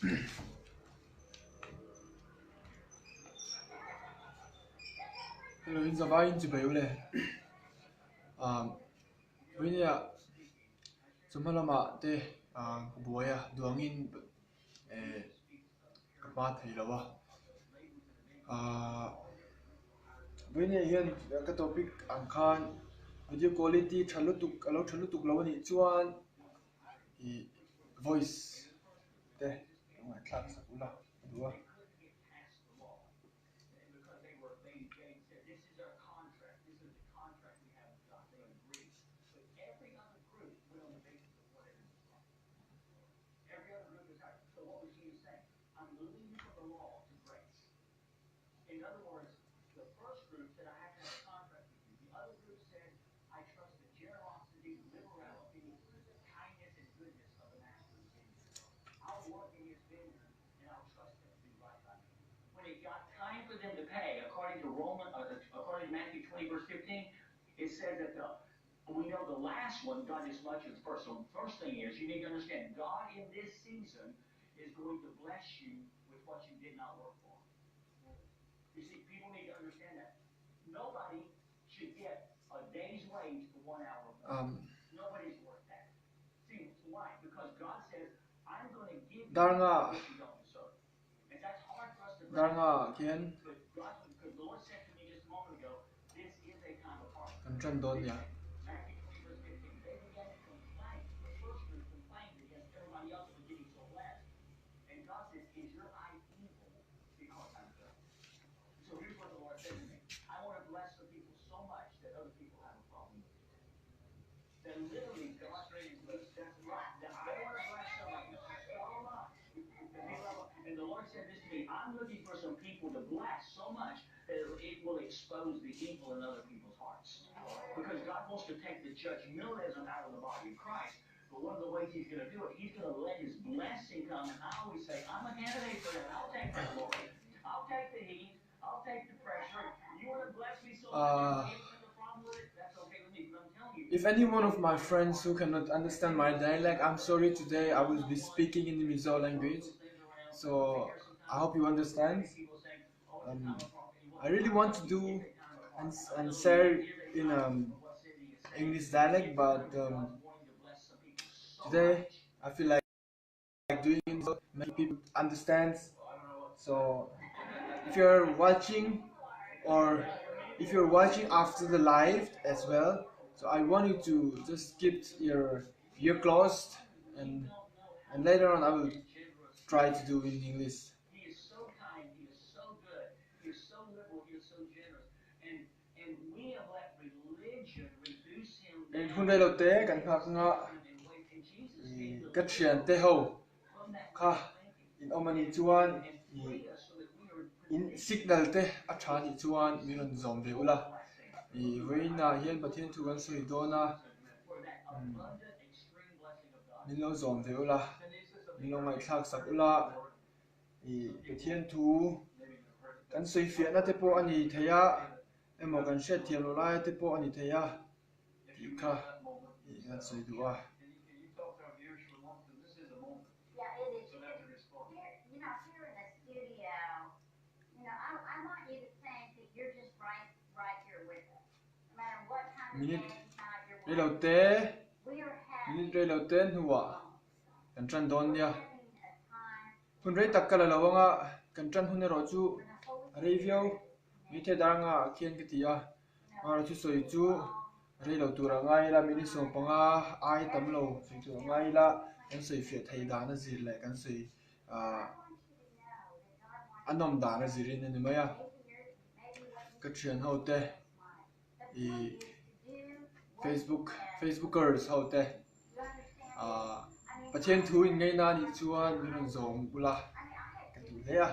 Hello in zavai in chibai ule ah vawinia chawhma lamah te ah ka buai a duangin eh ka hma thei lo a ah vawinia hian ka topic ang khan video quality tha lutuk a lo tha lutuk lo anih chuan ih voice te lo ngaihthlak sak ula ka duh a. Darnga darnga ah khian kan tan dawn nia. Uh, if any one of my friends who cannot understand my dialect, I'm sorry today I will be speaking in the Mizo language. So I hope you understand. Um, I really want to do and, and share in um, English dialect, but um, today I feel like doing it so many people understand. So if you're watching or if you're watching after the live as well, so I want you to just keep your ear closed and and later on I will try to do in English. Eng hun rei lo te kan nghak anga ih ka thiante ho kha in awm anih chuan ih in signal te a tha anih chuan min rawn zawm ve ula ih vawiinah hian Pathian thu kan sawi dawn a umm min lo zawm ve ula min lo ngaihthlak sak ula. Ih Pathian thu kan sawi fiahna te pawh a ni thei a emaw kan hriat thiam loh lai te pawh a ni thei a tih kha ih kan sawi duh a. Minute reilo te minute reilo te hnuah kan tan dawn nia. Hun rei tak ka la lo ang a, kan tan hun erawh chu a rei viau. Meitei dar nga ah khian ka ti a, amaherawh chu sawi chu rei lo tur a ngai ila, minute 15 ai tam lo sawi tur a ngai ila, kan sawi fiah thei dan a zir leh kan sawi ah a nawm dan a zirin a ni mai a. Ka thian ho te ih Facebook Facebookers ho te. Ahh Pathian thu in ngei na anih chuan min rawn zawm ula ka duh hle a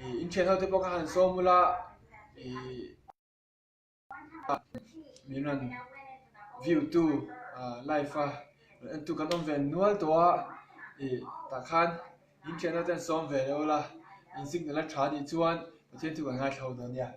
ih in thian ho te pawh kha han sawm ula ih min rawn view tu ah live a rawn en tu kan awm ve nual tawh a ih tah khan in thian ho te an sawm ve leh ula in signal a tha anih chuan Pathian thu kan ngaithla ho dawn nia.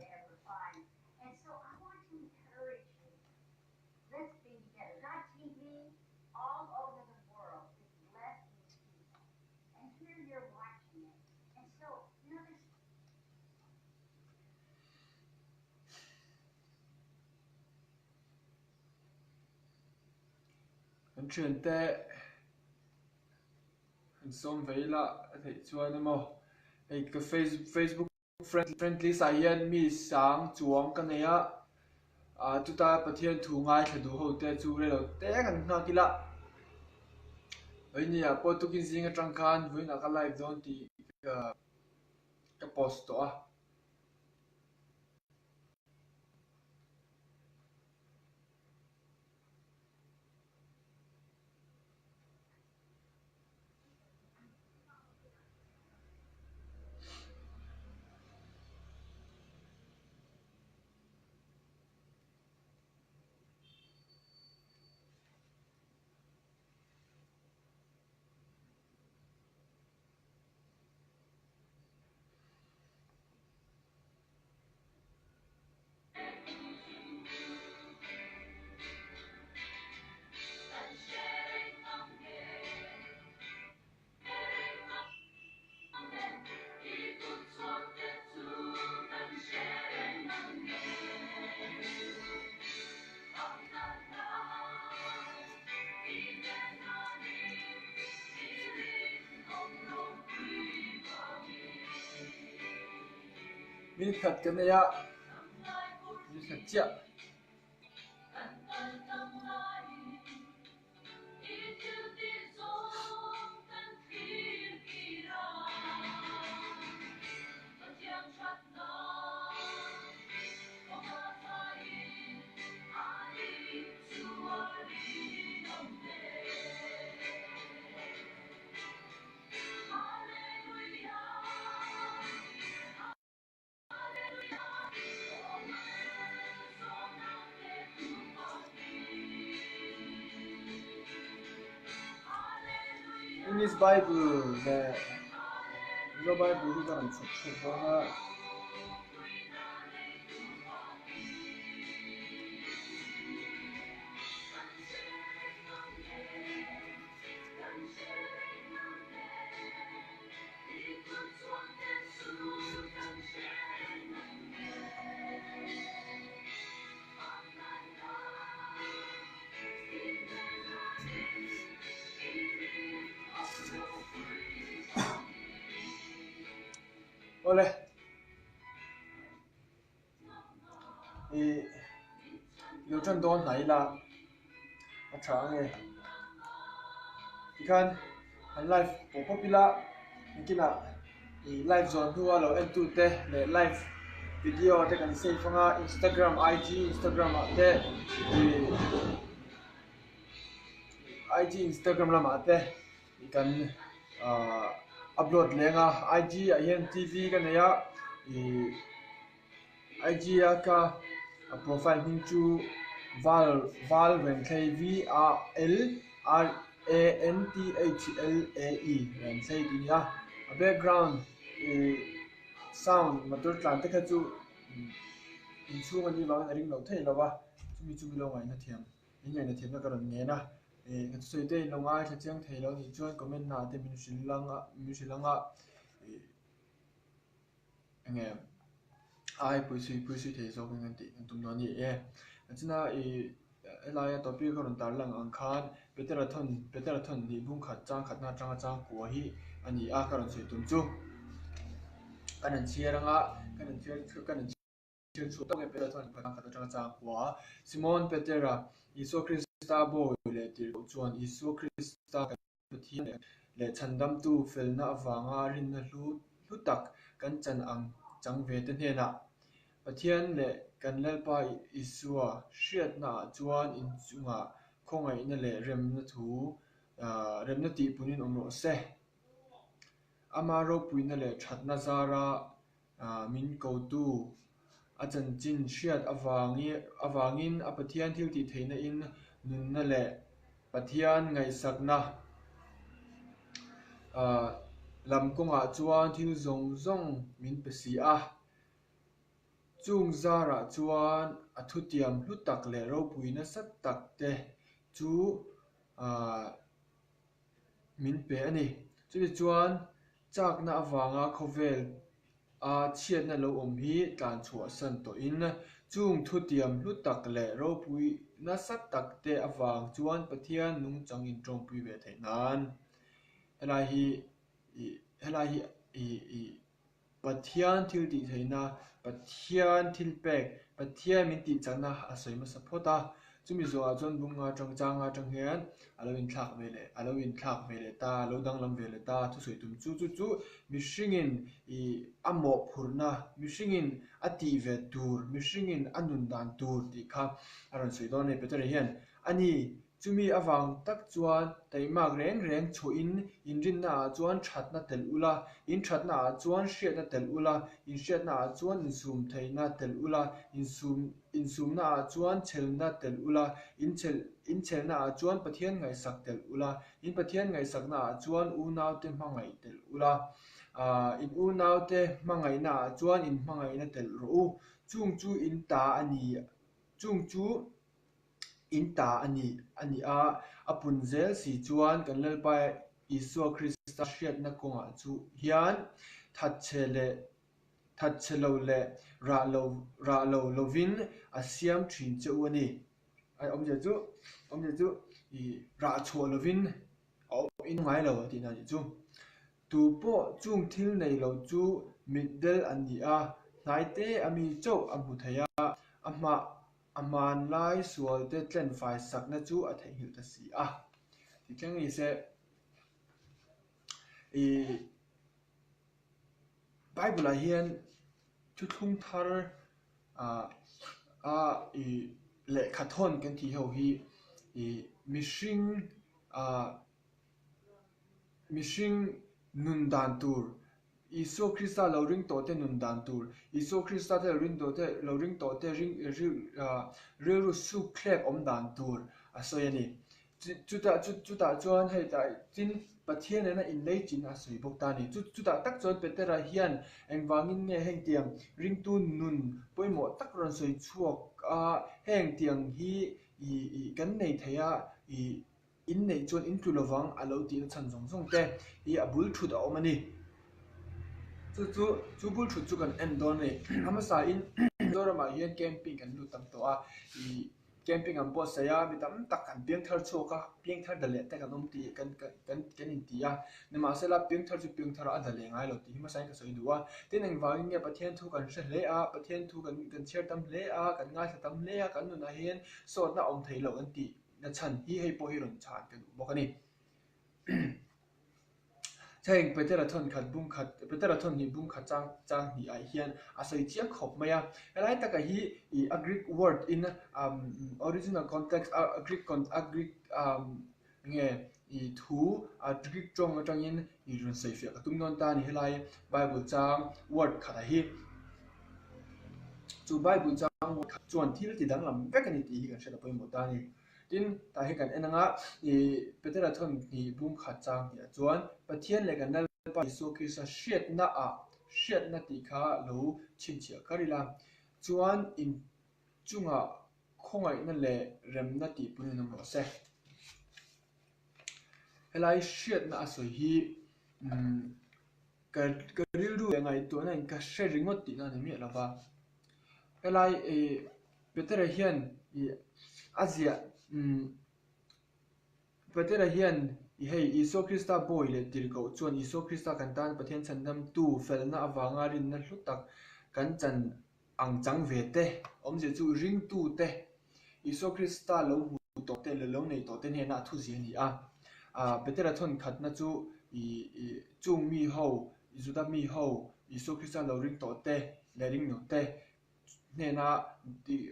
Kan thiante han sawm ve ila a theih chuan emaw hei ka facebook friend list ah hian mi sang chuang ka nei a ah chuta Pathian thu ngaithla duh ho te chu rei lo te kan nghak ila vawiin ah pawh tukin zing atang khan vawiin ah ka live dawn tih ka post tawh a. Minute khat kan nei a, minute khat chiah. English Bible leh Mizo Bible hi ka rawn chhawp chhuak dawn a. Awle ih lo tan dawn hnai ila a tha ange tikhan an live pawh pawp ila engtinah ih live zawn hnua lo en tu te leh live video te kan save anga instagram IG instagram ah te ih IG instagram lamah te. Kan ahh upload leng a IG ah hian TV ka nei a ihh IG a ka profile hming chu val val Renthlei V A L R A N T H L A E Renthlei tih a ni a a background ihh sound motor tlan te kha chu inchhung anih vangin a ring lo thei lo va chumi chu mi lo ngaihna thiam. In ngaihna thiamna ka rawn ngen a, ih ka thusawi te in lo ngaithla chiang thei lo nih chuan comment ah te min hrilh lang a min hrilh ang a ih enge ai puisui puisui thei zawk in kan tih kan tum dawn a ni e. Chuna ih helaia topic a rawn tar lang ang khan Petera thawn Petera thawn nih bung khat chang khatna atanga chang kua hi a ni a ka rawn sawi tum chu kan han chhiar ang a kan han chhiar kan han Thil chhuah tak Petera chuan chang khat atanga chang kua a. Simon Petera, Isua Krista bawi leh tirhkoh chuan Isua Krista kan Pathian leh Chhandamtu felna avanga rinna hlu hlu tak kan chan ang chang ve te hnenah, Pathian leh kan Lalpa Isua hriatnaah chuan inchungah khawngaihna leh remna thu remna tihpunin awm rawh se. Ama ropuina leh thatna zara Min kotu a chanchin hriat avangin a Pathian thil tih theihna in nunna leh Pathian ngaihsakna lam kawngah chuan thil zawng zawng min pe si a. Chung zarah chuan a thutiam hlu tak leh ropui nasa tak te chu min pe a ni. Chutichuan Chakna avanga khawvel a chhiatna lo awm hi tlan chhuah san tawhin. Chung thutiam hlu tak leh ropui nasa tak te avang chuan Pathian nungchang inṭawmpui ve theih nan helai hi ih helai hi ih ih Pathian thil tih theihna, Pathian thil pek, Pathian min tih chakna a sawi hmasa phawt a. Chumi zawhah chuan bunga atang changa atang hian a lo inthlak ve leh a lo inthlak ve leh ta, a lo danglam ve leh ta thusawi tum chu chu chu mihringin ih a mawhphurhna, mihringin a tih ve tur, mihringin a nun dan tur tih kha a rawn sawi dawn a ni. Petera hian a ni Chumi avang tak chuan taihmak reng reng chhuahin inrinnaah chuan thatna telh ula, in thatnaah chuan hriatna telh ula, in hriatnaah chuan insum theihna telh ula, insum insumnaah chuan chhelna telh ula, in chhel in chhelnaah chuan Pathian ngaihsak telh ula, in Pathian ngaihsaknaah chuan unaute hmangaih telh ula, in unaute hmangaihnaah chuan in hmangaihna telh rawh u, chung chu in ta a ni, chung chu. In ta a ni a ni a, a pun zel si chuan kan Lalpa Isua Krista hriatna kawngah chu hian thatchhe leh thatchhe lo leh rah lo rah lo lovin a siam thin che u a ni. A awmzia chu awmzia chu ih rah chhuah lovin a awm in ngai lo a tihna a nih chu. Tu pawh chung thil nei lo chu mitdel an ni a, hnaite a mi chauh a hmu thei a, a hmah A hmanlai sualte tlenfai sakna chu a theihnghilh ta si a. Ti thleng ni se, ih Bible ah hian thuthlung thar ah a ih lehkha thawn kan tih ho hi ih mihring ah mihring nun dan tur Isua Krista lo ring tawh te nun dan tur, Isua Krista te lo ring tawh te lo ring tawh te ring rilru suk thlek awm dan tur a sawi a ni. Chutah chutah chuan hei tah tin Pathian nena inlei chin a sawi bawk ta a ni. Chutah tak chuan Petera hian engvangin nge hengtiang ringtu nun pawimawh tak rawn sawi chhuak a, hengtiang hi ih kan nei thei a ih In neih chuan in tlu lovang a lo tihna chhan zawng zawng te hi a bul thut a awm a ni. Chu chu chu bul thut chu kan en dawn a ni. A hmasa in Mizoramah hian camping kan lut tam tawh a, ih camping an buatsaih a, mi tam tak an piangthar chhuak a, piangthar da leh te kan awm tih kan kan kan inti a. Nimahsela piangthar chu piangthar a da leh ngai lo tih hi hmasa in ka sawi duh a. Tin engvangin nge Pathian thu kan hre hle a, Pathian thu kan kan chhiar tam hle a, kan ngaithla tam hle a, kan nunah hian sawtna a awm theih loh kan tih. Na chhan hi hei pawh hi rawn chhan ka duh bawk a ni. Heng Petera thawn khat bung khat Petera thawn hnih bung khat chang chang hnih ah hian a sawi chiang khawp mai a. Helai taka hi ih a Greek word in umm original context a Greek con a Greek umm nge ih thu a Greek tawng atangin ih rawn sawi fiah ka tum dawn ta a ni helai Bible chang word khatah hi chu Bible chang word khat chuan thil ti danglam vek a ni tih hi kan hriat a pawimawh ta a ni. Tin, tah hi kan en anga ih Petera thawn hnih bung khat chang hnih ah chuan Pathian leh kan Lalpa Isua Krista hriatna ah hriatna tih kha lo chhinchhiah kar ila chuan in chungah khawngaihna leh remna tih pun in awm rawh se. Helai hriatna a sawi hi umm ka ka rilru leh ngaihtuahna in ka hre ringawt tihna a ni miah lova helai ih Petera hian ih a ziah umm Petera hian ih hei Isua Krista bawi leh tirhkoh chuan Isua Krista kan tan Pathian chhandamtu felna avanga rinna hlu tak kan chan ang chang ve te, awmzia chu ringtu te, Isua Krista lo hmu tawh te leh lo nei tawh te hnena a thuzia a ni a. Ah Petera thawn khatna chu ih ih chung mi ho, Juda mi ho, Isua Krista lo ring tawh te leh ring lo te hnena tih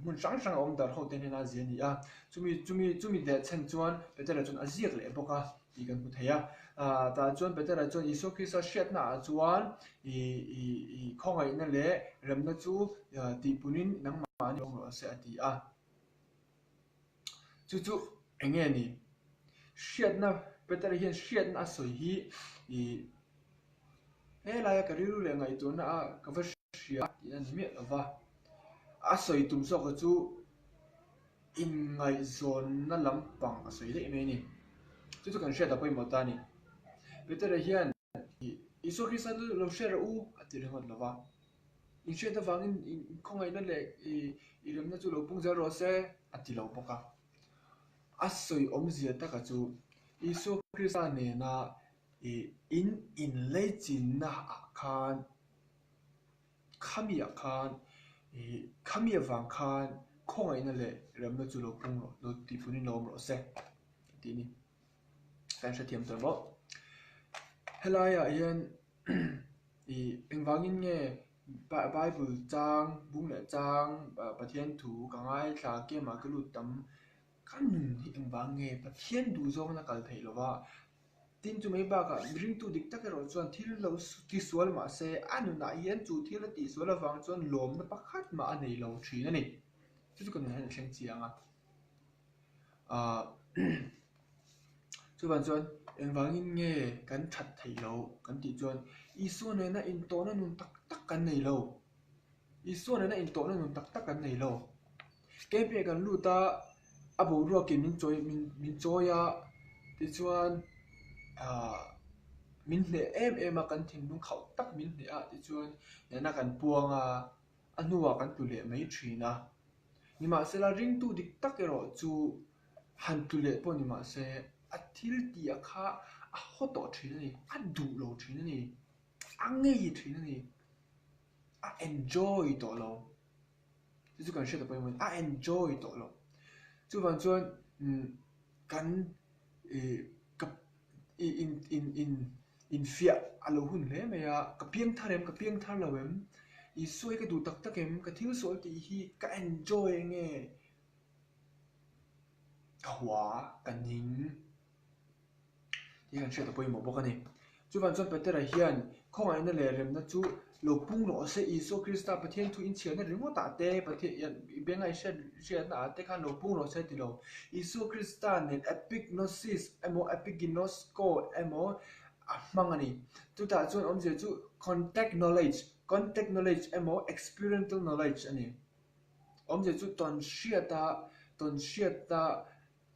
hmun hrang hrang a awm darh ho te hnena a zia a ni a. Chumi chumi chumi leh chhan chuan Petera chuan a ziak leh bawk a. tih kan hmu thei a. Ah tah chuan Petera chuan Isua Krista hriatna ah chuan ih ih ih khawngaihna leh remna chu tihpunin nangmahni awm rawh se a ti a. Chu chu eng nge ni? Hriatna Petera hian hriatna a sawi hi ih helaia ka rilru leh ngaihtuahna a ka va hria tih a ni miah lo va. A sawi tum zawk chu Inngaihzawnna lampang a sawi daih mai a ni. Chu chu kan hriat a pawimawh ta a ni. Petera hian Isua Krista lo hre rawh u a ti ringawt lo va. Inhriat avangin khawngaihna leh i remna chu lo pung zel rawh se, a ti lo bawk a. A sawi awmzia taka chu Isua Krista nena in inleichinna ah khan khami ah khan khami avang khan khawngaihna leh remna chu lo pung rawh, lo tihpunin lo awm rawh se, a ti a ni. Kan hrethiam tawh maw? Helaiah hian ih engvangin nge Bible chang bung leh chang Pathian thu ka ngaithla kemah ka lut tam ka nun hi engvang nge Pathian duh zawngin a kal theih lo va, tin chu mai bakah ringtu dik tak erawh chuan thil lo tisual mah se a nunah hian chu thil a tihsual avang chuan lawmna pakhat mah a nei lo thin a ni. Chu chu ka nunah hian a thleng chiang a. Ahh chuvang chuan engvangin nge kan that theih loh kan tih chuan Isua nena intawhna nun tak tak kan nei lo. Isua nena intawhna nun tak tak kan nei lo. Camping ah kan lut a, a boruakin min chawi min min chawi a, tichuan ahh min hneh em em a kan thinlung khauh tak min hneh a tichuan nena kan puang a. a hnuah kan tlu leh mai thin a. Nimahsela ringtu dik tak erawh chu han tlu leh pawh ni mahse a thil tih a kha a haw tawh thin a ni, a duh lo thin a ni, a ngei thin a ni, a enjoy tawh lo. Chu chu kan hriat a pawimawh a ni, a enjoy tawh lo. Chuvang chuan umm kan ih ka ih in in in Infiah a lo hun hle mai a, ka piang thar em, ka piang thar lo em, Isua hi ka duh tak tak em, ka thil sawi tih hi ka enjoy enge, ka hua, ka ning tih kan hriat a pawimawh bawk a ni. Chuvang chuan Petera hian khawngaihna leh remna chu lo pung rawh se, Isua Krista Pathian thu inchhiarna ringawt ah te, Pathian benga i hriat hriatna ah te khan lo pung rawh se ti lo. Isua Krista nen epignosis emaw epiginosko emaw a hmang a ni. Chutah chuan awmzia chu contact knowledge, contact knowledge emaw experiential knowledge a ni. Awmzia chu tawn hriata tawn hriata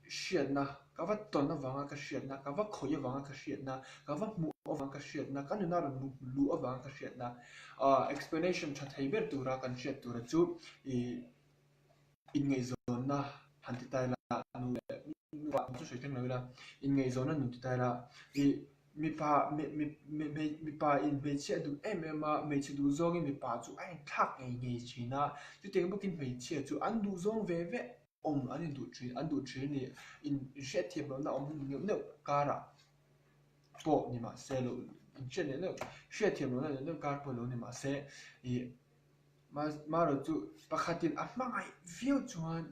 hriatna, ka va tawn avanga ka hriatna, ka va khawih avanga ka hriatna, ka va hmuh avanga ka hriatna, ka nuna rawn luh avanga ka hriatna. Ahh explanation tha thei ber tura kan hriat tura chu ih inngaihzawnna han ti ta ila nu leh nupa chu sawi thleng lo ila inngaihzawnna nun ti ta ila ih mipa mipa in hmeichhia a duh em em a, hmeichhe duh zawngin mipa chu a inthlak ngei ngei thin a, chutiang bawkin hmeichhia chu an duh zawng ve ve. Awm an induh thin, an duh thin a ni. Inhriatthiam lohna awm neuh neuh karah pawh ni mah se lo inhriat neuh neuh, hriatthiam lohna neuh neuh kar pawh lo ni mah se ih marawh chu pakhatin a hmangaih viau chuan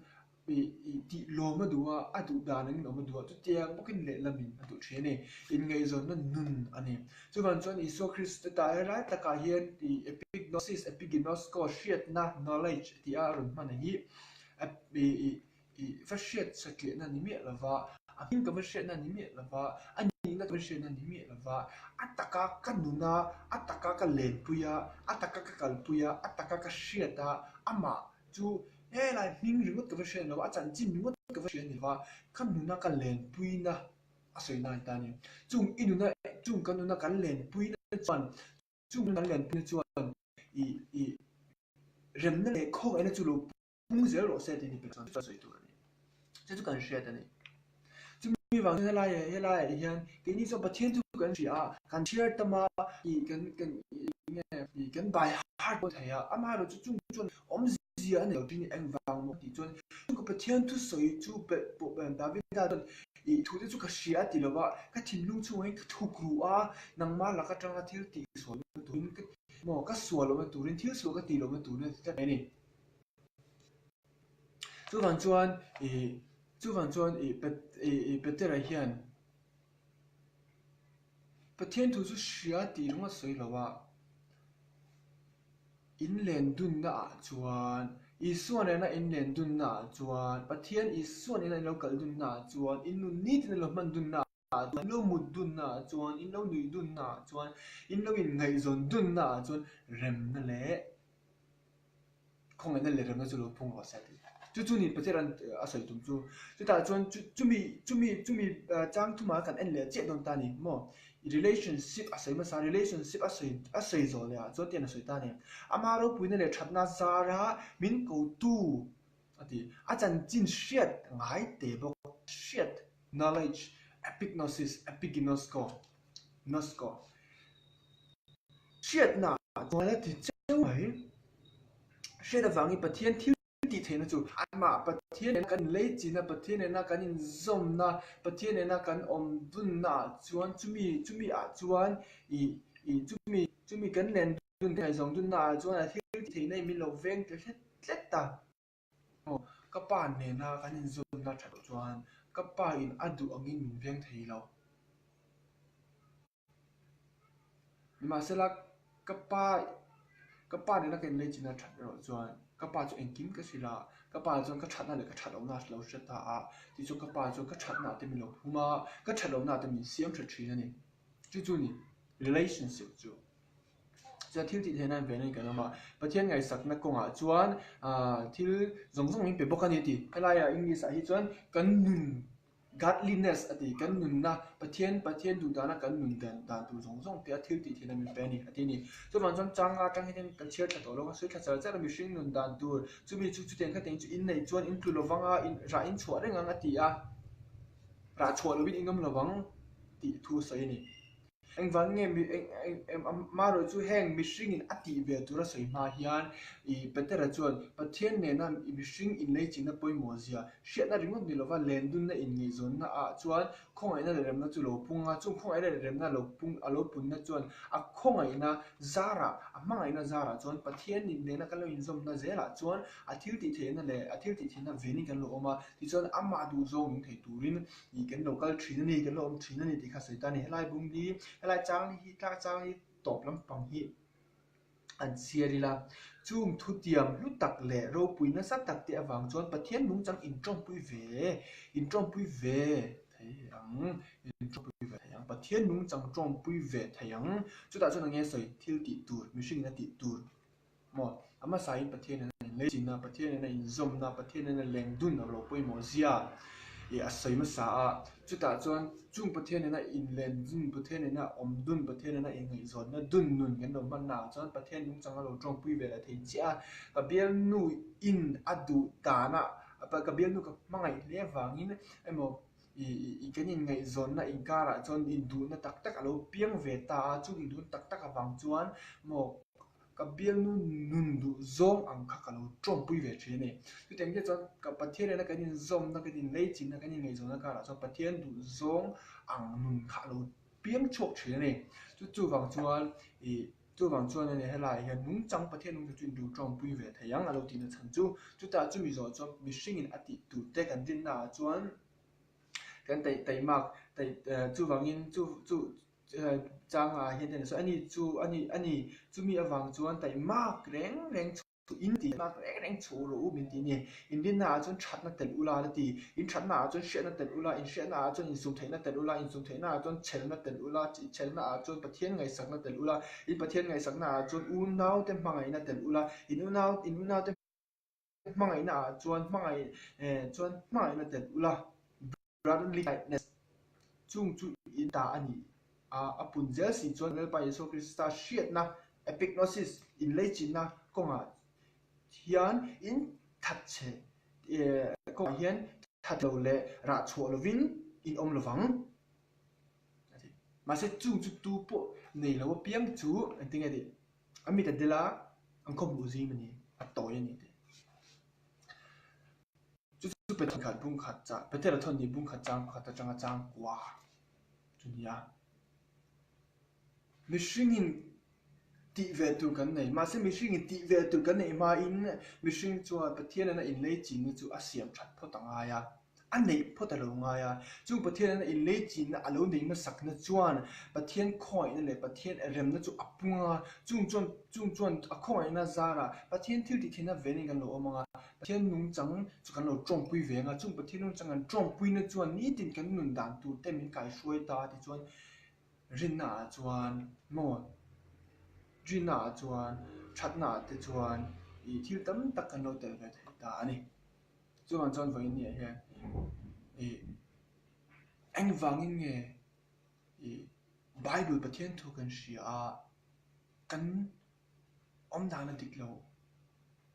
ih ih tih lawm a duh a, a duh dan angin awm a duh a, chutiang bawkin lehlamin a duh thin a ni. Inngaihzawnna nun a ni. Chuvang chuan Isua Krista ta helai takah hian ih epignosis, epiginosko hriatna, knowledge tih a rawn hman ang hi. I va hriat satliahna ni miah lova, a hming ka va hriatna ni miah lova, a nihna ka va hriatna ni miah lova, a taka ka nuna, a taka ka lenpui a, a taka ka kalpui a, a taka ka hriat a, amah chu helai hming ringawt ka va hriat lova, a chanchin ringawt ka va hria ni lova, ka nuna ka lenpuina a sawi na a ni ta a ni. Chung i nuna, chung ka nuna kan lenpuina chuan, chung kan lenpuina chuan i i remna leh khawngaihna chu lo pung zel rawh se tih ni chuan sawi tur a ni. Chu chu kan hriat a ni. Chumi vang chuan helai helaiah hian keini chuan Pathian chu kan hria a, kan chhiar tam a, ih kan kan eng nge ih kan by heart pawh thei a, amaherawh chu chung chuan awmzia a nei lo tih engvang maw tih chuan chung ka Pathian thusawi chu belh pawh Davida chuan ih thu te chu ka hria a ti lo va, ka thinlung chhungah hian ka thuk ruh a, nangmah lak atanga thil tih sualna turin ka maw ka sual lohna turin thil sual ka tih lohna turin a ti tlat mai a ni. Chuvang chuan ih chuvang chuan ih ih Petera hian Pathian thu chu hria tih ringawt sawi lo a, in len dunna ah chuan Isua nena in len dunna ah chuan Pathian Isua nena in lo kal dunna ah chuan in nun nitin a lo hman dunna ah chuan in lo mut dunna ah chuan in lo nuih dunna ah chuan in lo inngaihzawn dunna ah chuan remna leh khawngaihna leh remna chu lo phung rawh se a ti. Chu chu ni Pathian a sawi tum chu. Chutah chuan chumi chumi chumi chang thumah kan en leh chiah dawn ta a ni maw? Relationship a sawi hmasa a, relationship a sawi a sawi zawh leh ah chuan tian a sawi ta a ni. Ama ropuina leh thatna zara min kotu a ti. A chanchin hriat ngai te bawk hriat, knowledge, epignosis, epiginosko, nosko, hriatna chuan a ti cheu mai. Hriat avangin Pathian thil tih theihna chu amah Pathian nena kan inleichina, Pathian nena kan inzawmna, Pathian nena kan awm dunna ah chuan chumi chumi ah chuan ih ih chumi chumi kan len dun kan ngaihzawng dunna ah chuan a thil tih theihna in min lo veng tel hlet hlet a. Aw ka pa nena kan inzawmna that chuan ka pa in a duh angin min veng thei lo. Nimahsela, ka pa ka pa nena ka inleichina that erawh chuan ka pa chu engkim ka hrilh a, ka pa chuan ka thatna leh ka that lohna a lo hre ta a, tichuan ka pa chuan ka thatna te min lo phum a, ka that lohna te min siam tha thin a ni. Chu chu ni relationship chu. Chuan thil tih theihna in ve kan awm a, Pathian ngaihsakna kawngah chuan ah thil zawng zawng min pe bawk a ni tih helaiah English ah hi chuan kan nun Godliness a ti, kan nunna, Pathian, Pathian duh dana kan nun dan dan tur zawng zawng te a thil tih theihna min pe a ni, a ti a ni. Chuvang chuan changa atang hian kan chhiar thla tawh lo, kan sawi thla char char a mihring nun dan tur, chumi chu chutiang khatiang chu in neih chuan in tlu lovang a, in rah in chhuah reng ang a ti a, rah chhuah lovin in awm lovang tih thu a sawi a ni. Engvang nge mi eng eng eng amaherawh chu heng mihringin a tih ve tura sawi hma hian ih Petera chuan Pathian nena mihring inleichina pawimawh zia hriatna ringawt ni lova lendunna inngaihzawnna ah chuan khawngaihna leh remna chu lo pung a, chung khawngaihna leh remna lo pung a lo punna chuan a khawngaihna zarah a hmangaihna zarah chuan Pathian nena kan lo inzawmna zelah chuan a thil tih theihna leh a thil tih theihna venin kan lo awm a, tichuan amah duhzawng nung thei turin Ih kan lo kal thin a ni, kan lo awm thin a ni tih kha sawi ta a ni. Helai bung hi, helai chang hi, tlak chang hi tawp lampang hi an chhiar ila. Chung thutiam hlu tak leh ropui nasa tak te avang chuan Pathian nungchang inṭawmpui ve, inṭawmpui ve thei ang, inṭawmpui ve thei ang, Pathian nungchang ṭawmpui ve thei ang. Chutah chuan eng nge sawi thil tih tur, mihringin a tih tur. Maw? A hmasain Pathian in a inleichina, Pathian in a inzawmna, Pathian in a lengdun a lo pawimawh zia ih a sawi hmasa a. Chutah chuan chung Pathian in a inlendun, Pathian in a awmdun, Pathian in a inngaihzawnna dun nun kan lo hmanna ah chuan Pathian nungchang a lo tawngpui ve leh thei chiah a. Ka bialnu in a duh dana, ka bialnu ka hmangaih hle avangin emaw ih kan inngaihzawnna inkarah chuan induhna tak tak a lo piang ve ta a. Chung induhna tak tak avang chuan maw Ka bialnu nun duh zawng ang kha ka lo tawmpui ve thin a ni. Chutiang chiah chuan ka Pathian nena kan inzawmna, kan inleichina, kan inngaihzawnna karah chuan Pathian duh zawng ang nun kha a lo piang chhuak thin a ni. Chu chuvang chuan ih chuvang chuan a ni helaiah hian nungchang Pathian nungchang chu induh tawmpui ve thei ang a lo tihna chhan chu. Chutah chumi zawh chuan mihringin a tih tur te kan rinnaah chuan kan taih taihmak taih chuvangin chu chu Changah hian hian a sawi a ni chu a ni a ni chumi avang chuan taihmak reng reng chhuh in tih mak reng reng chhuh rawh u min tih a ni. Inrinna ah chuan thatna telh ula a ti. In thatna ah chuan hriatna telh ula, in hriatna ah chuan insum theihna telh ula, insum theihna ah chuan chhelna telh ula, chhelna ah chuan Pathian ngaihsakna telh ula, in Pathian ngaihsakna ah chuan unaute hmangaihna telh ula, in unau in unaute hmangaihna ah chuan hmangaih chuan hmangaihna telh ula. Brotherly kindness chung chu in ta a ni a, a pun zel si chuan Lalpa Isua Krista hriatna, epignosis, inleichinna kawngah hian in thatchhe kawngah hian that lo leh rah chhuah lovin in awm lovang a ti. Mahse chung chu tu pawh nei lo apiang chu engtin nge tih a mit a del a, an khawhmuh zim a ni, a tawi a ni tih. Chu chu Petera khat bung khat chah Petera thawn ni bung khat chang pakhat atanga chang kua chu ni a. Mihringin tih ve tur kan nei mahse mihringin tih ve tur kan neih hmain mihring chuan Pathian nena inlei chinna chu a siam that phawt a ngai a. A neih phawt a lo ngai a. Chung Pathian nena inlei chinna a lo nei hmasakna chuan Pathian khawngaihna leh Pathian remna chu a pung a. Chung chuan chung chuan a khawngaihna zarah Pathian thil tih theihna venin kan lo awm ang a. Pathian nungchang chu kan lo tawngpui ve ang a, chung Pathian nungchang kan tawngpuina chuan nitin kan nun dan tur te min kaihruai ta tichuan rinna ah chuan maw rinna ah chuan thatna ah te chuan ih thil tam tak kan lo tel ve thei ta a ni. Chuvang chuan vawiin niah hian ih engvangin nge ih Bible Pathian thu kan hria a, kan awm dan a dik lo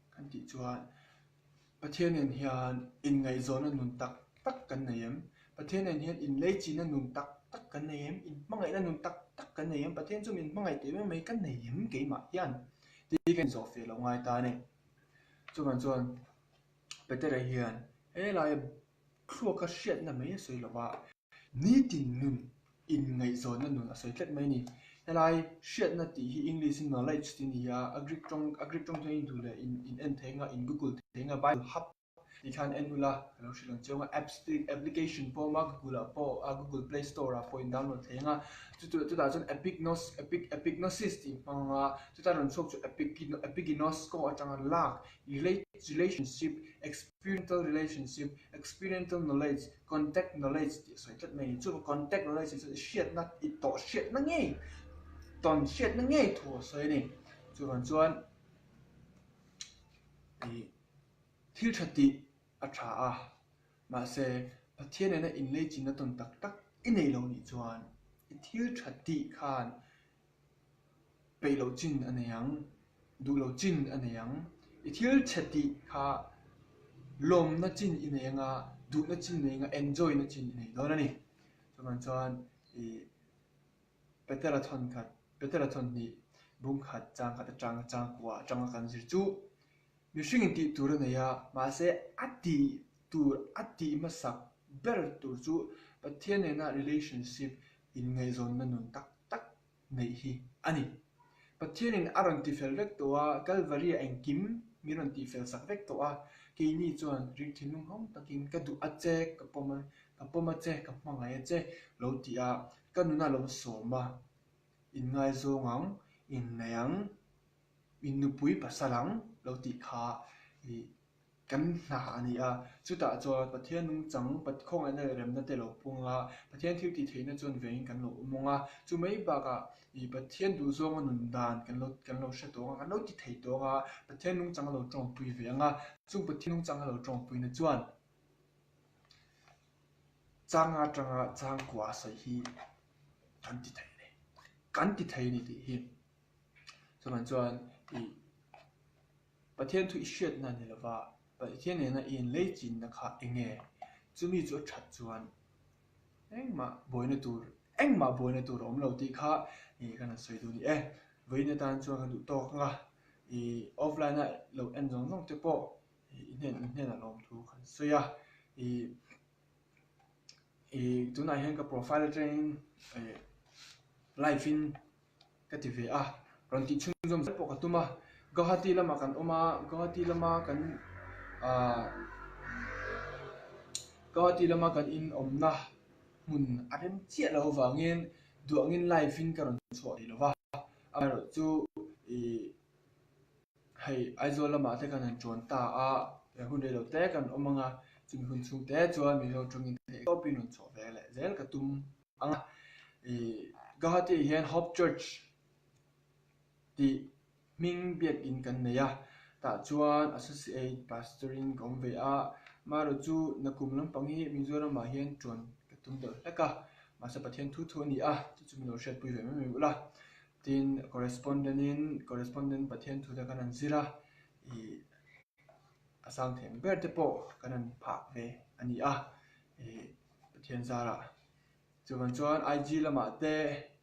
kan tih chuan Pathian nen hian inngaihzawnna nun tak tak kan nei em? Pathian nen hian inleichina nun tak tak kan nei em? Inhmangaihna nun tak tak kan nei em? Pathian chu min hmangaih teh mai mai ka nei em keimah hian? Tih ka inzawh feh loh ngai ta a ni. Chuvang chuan Petera hian helaia thluaka hriatna mai a sawi lo va, nitin nun inngaihzawnna nun a sawi tlat mai a ni. Helai hriatna tih hi English in knowledge tih a ni a, a Greek tawng a Greek tawng chuan in duh leh in in en thei anga in google thei anga Bible hub tih khan en ula ka lo hrilh ang chiang a, apps te application pawh a awm a google ah pawh a google play store ah pawh in download thei anga chutu chutah chuan epignos epic epignosis tih hmang anga chuta rawn chhuak chu epiginosko atanga lak relationship experiential relationship experiential knowledge contact knowledge tih a sawi tlat mai a ni. Chu contact knowledge tih chu hriatna i tawh hriatna ngei tawn hriatna ngei thu a sawi a ni. Chuvang chuan ih thil tha tih a tha a, mahse Pathian nena inleichina tawn tak tak i nei lo nih chuan i thil tha tih khan peih loh chin a nei ang, duh loh chin a nei ang. I thil chhe tih kha lawmna chin i nei anga, duhna chin i nei anga, enjoy na chin i nei dawn a ni. Chuvang chuan ih Petera thawn khat, Petera thawn hnih, bung khat, chang khat atang chang kua atanga kan zir chu mihring in tih tur a nei a, mahse a tih tur a tih hmasak ber tur chu Pathian nena relationship inngaihzawnna nun tak tak neih hi a ni. Pathianin a rawn tifel vek tawh a, Kalvaria engkim min rawn tihfel sak vek tawh a, keini chuan ring thinlung hawng takin ka duh a che, ka pawm a, ka pawm a che, ka hmangaih a che lo tih a, ka nuna lo sawm a, inngaizawng ang, inneih ang, innupui pasal ang lo tih kha ih Kan hna a ni a, chutah chuan Pathian nungchang, khawngaihna leh remna te lo pung a, Pathian thil tih theihna chuan vengin kan lo awm ang a, chu mai bakah ih Pathian duhzawnga nun dan kan lo kan lo hre tawng a, kan lo ti thei tawng a, Pathian nungchang a lo tawngpui ve ang a, chung Pathian nungchang a lo tawngpuina chuan chang atanga changkua sawi hi kan ti thei a ni, kan ti thei a ni tih hi chuvang chuan ih. Pathian thu i hriatna ni lova, Pathian nena i inleichinna kha eng nge? Chumi chu a that chuan engmah buaina tur, engmah buaina tur a awm lo tih kha ih kan han sawi duh ni e. Vawiin atan chuan ka duh tawk ang a, ih offline a lo en zawng zawng te pawh ih i hnen i hnenah lawmthu kan sawi a, ih ih tunah hian ka profile atangin ih live in ka ti ve a, rawn tih chhunzawm zel pawh ka tum a, Guwahati lamah kan awm a, Guwahati lama kan ahh Guwahati lama kan in awmna hmun a rem chiah loh avangin duangin live in ka rawn chhuah thei lo va, amaherawh chu ih hei Aizawl lamah te kan han ṭuan ta a, hun rei lo te kan awm ang a, chumi hun chhung te chuan Mizo ṭawngin theih tawpin rawn chhuah ve leh zel ka tum. Ang a, ih Guwahati ah hian Hope Church tih hming biakin kan nei a, tah chuan Associate Pastor in ka awm ve a, amaherawh chu nakum lampang hi Mizoram ah hian tuan ka tum deuh hlek a, mahse Pathian thu thu a ni a, chu chu min lo hriatpui ve mai mai ula, tin correspondent in correspondent Pathian thu te kan han zir a, ih a sang thei ang ber te pawh kan han phah ve a ni a, ih Pathian zarah. Chuvang chuan IG lamah te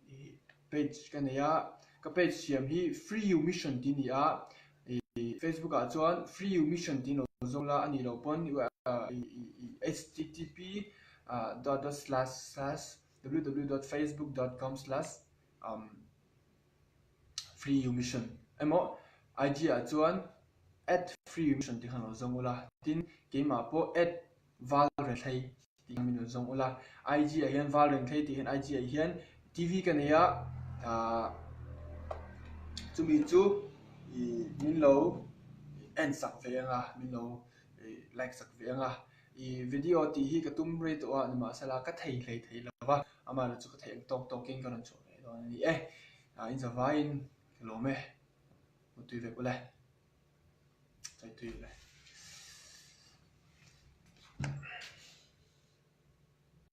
ih page ka nei a, ka page siam hi Free You Mission tih a ni a, ih Facebook ah chuan Free You Mission tih lo zawng la a nih loh pawn http dot dot slash slash www dot facebook dot com slash Free You Mission emaw IG ah chuan at Free You Mission tih khan lo zawng ula, tin keimah pawh at Valrenthlei tih khan min rawn zawng ula, IG ah hian Valrenthlei tih hian IG ah hian TV ka nei a, ahh chumi chu ih min lo en sak ve ang a, min lo ih like sak ve ang a, ih video tih hi ka tum rei tawh a nimahsela ka thei hlei thei lo va, amaherawhchu chu ka theih ang tawk tawkin ka rawn chhuah ve dawn a ni e, ah in zavaiin ka lawm e, mutui vek ule. Chaitui ule.